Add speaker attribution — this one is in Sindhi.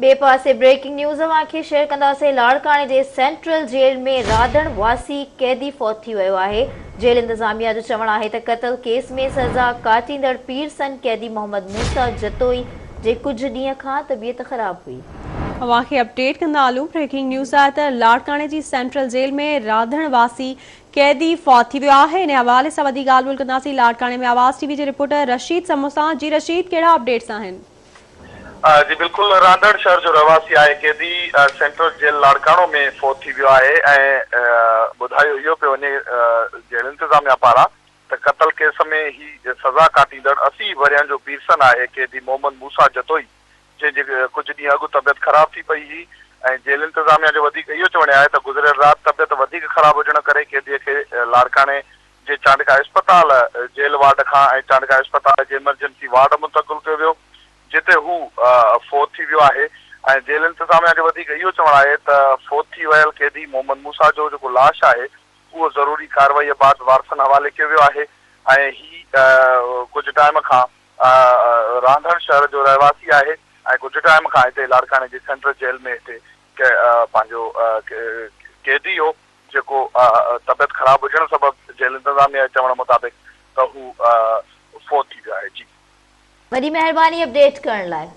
Speaker 1: ٻئي پاسي بريڪنگ نيوز اوهان کي شيئر ڪنداسين لاڙڪاڻي جي سينٽرل جيل ۾ راڌڻ واسي قيدي فوت ٿي ويو آهي جيل انتظاميا جو چوڻ آهي ته قتل ڪيس ۾ سزا ڪاٽيندڙ پيرسن قيدي محمد موسيٰ جتوئي جي ڪجهه ڏينهن کان طبيعت خراب هئي.
Speaker 2: اوهان کي اپڊيٽ ڪندا هلون بريڪنگ نيوز آهي ته لاڙڪاڻي جي سينٽرل جيل ۾ راڌڻ واسي قيدي فوت ٿي ويو آهي ان حوالي سان وڌيڪ ڳالهه ٻولهه ڪنداسين لاڙڪاڻي ۾ آواز ٽي وي جي رپورٽر رشيد سمون سان جي رشيد ڪهڙا اپڊيٽس آهن.
Speaker 3: جي بلڪل رانڌڻ شهر جو رهواسي آهي قيدي سينٽرل جيل لاڙڪاڻو ۾ فوت ٿي ويو آهي ۽ ٻڌايو اهو پيو وڃي جيل انتظاميا پاران ته قتل ڪيس ۾ هي سزا ڪاٽيندڙ 80 ورهين جو پيرسن آهي قيدي محمد موسيٰ جتوئي جنهن جي ڪجهه ڏينهن اڳ طبيعت خراب ٿي پئي هئي ۽ جيل انتظاميا جو وڌيڪ اهو چوڻ آهي ته گذريل رات طبيعت وڌيڪ خراب هجڻ ڪري قيدي کي لاڙڪاڻي جي چانڊڪا اسپتال جيل وارڊ کان ۽ چانڊڪا اسپتال جي ايمرجنسي وارڊ منتقل ڪيو ويو جتي هو فوت ٿي ويو آهي ۽ جيل انتظاميا جو وڌيڪ اهو چوڻ آهي ته فوت ٿي ويل قيدي محمد موسيٰ جو جيڪو لاش آهي اهو ضروري ڪارروائي بعد وارثن حوالي ڪيو ويو آهي ۽ هي ڪجهه ٽائيم کان رانڌڻ شهر جو رهواسي آهي ۽ ڪجهه ٽائيم کان هتي لاڙڪاڻي جي سينٽرل جيل ۾ هتي پنهنجو قيدي هو. جيڪو طبيعت خراب هجڻ سبب جيل انتظاميا جي چوڻ مطابق ته هو فوت ٿي ويو آهي جي.
Speaker 1: وڏي مهرباني اپڊيٽ ڪرڻ لاء.